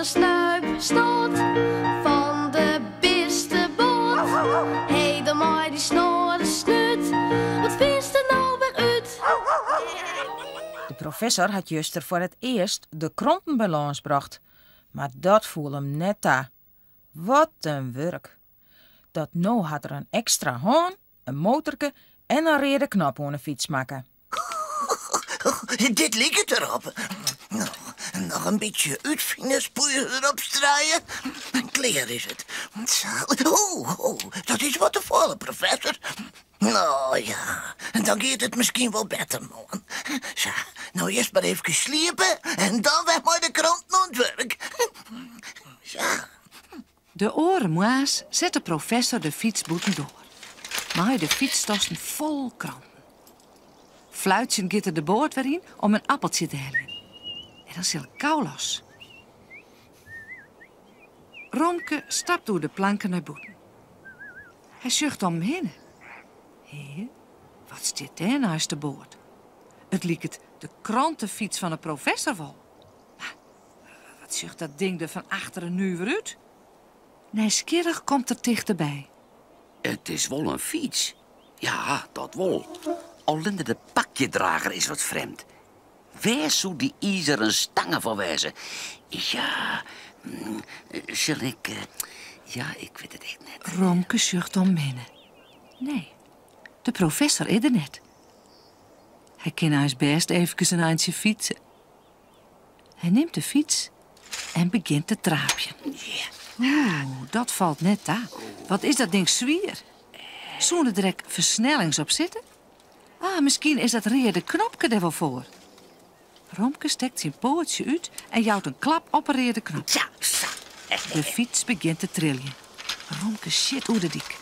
Professor Snuip Snoot fan de bisteboat. Hé, dan mei dy snoade snút, wat fynst der no wer út? De professor hat juster foar it earst de kranten by lâns brocht, mar dat foel him net ta. Wat in wurk! Dat no hat er in ekstra hân, in motorke en in reade knop oan 'e fyts makke. Dit liket derop. Noch in bytsje útfinerspoeier derop struie en klear is it. O, dat is wat te folle, professor. No ja, dan giet it miskien wol better moarn. Sa, no earst mar eefkes sliepe en dan wer mei de kranten oan it wurk. Sa. De oare moarns set de professor de fyts bûtendoar, mei de fytstassen fol kranten. Fluitsjend giet er de boat wer yn om in appeltsje te heljen. En dan sil gau los. Romke stapt oer de planken nei bûten. Hy sjocht om him hinne. Hé, wat stiet dêr neist de boat? It liket de krantefyts fan 'e professor wol. Mar wat sjocht dat ding der fan achteren nuver út? Nijsgjirrich komt er tichterby. It is wol in fyts. Ja, dat wol. Allinne de pakjedrager is wat frjemd. Wêr soe dy izeren stange foar wêze? Ja, sil ik. Ja, ik wit it ek net. Romke sjocht om him hinne. Nee, de professor is der net. Hy kin eins bêst eefkes in eintsje fytse. Hy nimt de fyts en begjint te traapjen. Oeh, dat falt net ta. Wat is dat ding swier. Soene der ek fersnellings op sitte? Ah, miskien is dat reade knopke dêr wol foar. Romke stekt syn poatsje út en jout in klap op 'e reade knop. De fyts begjint te triljen. Romke sjit oer de dyk.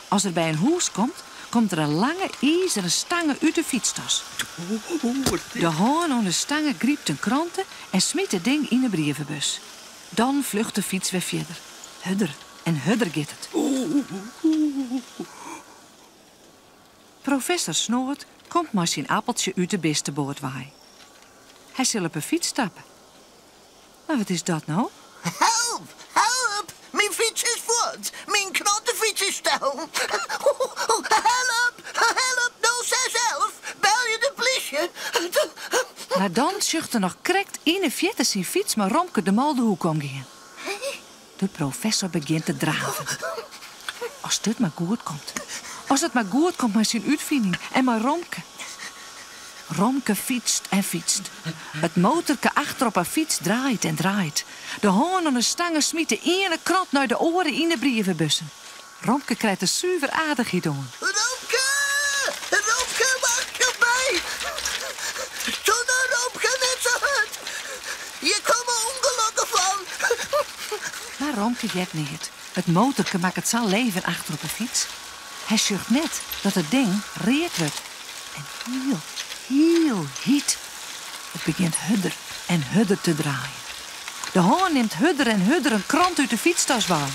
As er by in hûs komt, komt der in lange izeren stange út de fytstas. De hân oan de stange grypt in krante en smyt it ding yn 'e brievebus. Dan flucht de fyts wer fierder. Hurder en hurder giet it. Professor Snoad komt mei syn appeltsje út de bisteboat wei. Hy sil op 'e fyts stappe. Mar wat is dat no? Help! Help! Myn fyts is fuort! Myn krantefyts is stellen! Help! Help! 0611! Belje de plysje! Mar dan sjocht er noch krekt yn 'e fierte syn fyts mei Romke de Mol de hoek omgean. De professor begjint te draven. As dit mar goed komt. As it mar goed komt mei syn útfining en mei Romke. Romke fytst en fytst. It motorke achter op 'e fyts draait en draait. De hân oan 'e stange smyt de iene krant nei de oare yn 'e brievebussen. Romke krijt der suver aardichheid oan. Romke! Romke, wacht op my! Doe no Romke net sa hurd! Hjir komme ûngelokken fan! Mar Romke heart neat. It motorke makket sa'n leven achter op 'e fyts. Hy sjocht net dat it ding read wurdt en hiel, hiel hyt. It begjint hurder en hurder te draaien. De hân nimt hurder en hurder in krante út de fytstas wei.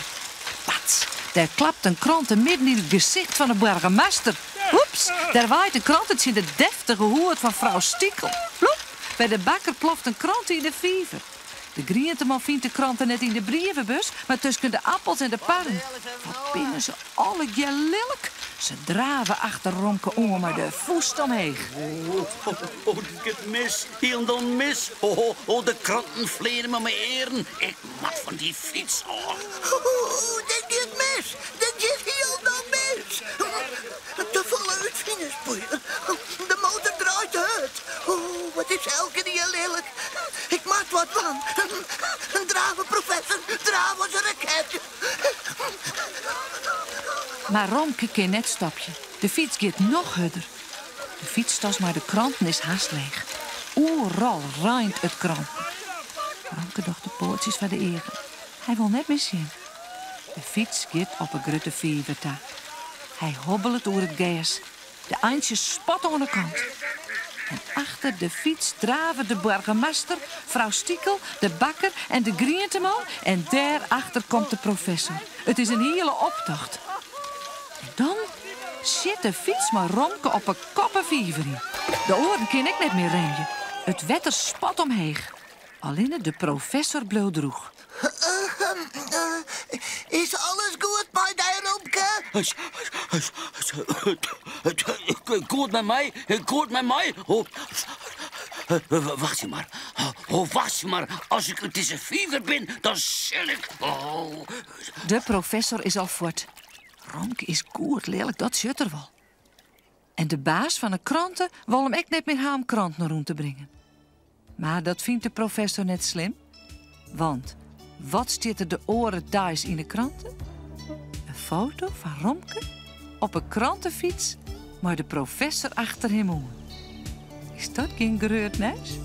Pats, dêr klapt in krante midden yn it gesicht fan 'e boargemaster. Oeps, dêr waait in krante tsjin de deftige hoed fan frou Stikel. Ploep, by de bakker ploft in krante yn de fiver. De grienteman fynt de krante net yn de brievebus, mar tusken de appels en de parren. Wat binne se allegear lilk! Se drave achter Romke oan mei de fûst omheech. Oh, dit giet mis, hielendal mis. Oh, oh, de kranten fleane mei my earen. Ik moat fan dy fyts ôf. Oh, dit giet mis, dit giet hielendal mis. Te folle útfinerspoeier. De motor draait te hurd. Oh, wat is elkenien lilk. Ik moat wat dwaan. Drave, professor, drave as in raket. Mar Romke kin net stopje. De fyts giet noch hurder. De fytstas mei de kranten is hast leech. Oeral reint it kranten. Romke docht de poatsjes foar de eagen. Hy wol net mear sjen. De fyts giet op 'e grutte fiver ta. Hy hobbelet oer it gers. De eintsjes spatte oan 'e kant. En achter de fyts drave de boargemaster, frou Stikel, de bakker en de grienteman en dêrachter komt de professor. It is in hiele optocht. En dan sjit de fyts mei Romke op 'e kop 'e fiver yn. De oaren kinne ek net mear remje. It wetter spat omheech. Allinne de professor bleau drûch. Is alles goed mei dy, Romke? Goed mei my? Goed mei my? Oh, wachtsje mar. Oh, wachtsje mar. As ik út dizze fiver bin, dan sil ik. Oh. De professor is al fuort. Romke is goed lilk, dat sjocht er wol. En de baas fan 'e krante wol him ek net mear ha om kranten rûn te bringen. Mar dat fynt de professor net slim, want wat stiet der de oare deis yn 'e krante? In foto fan Romke op 'e krantefyts mei de professor achter him oan. Is dat gjin grut nijs?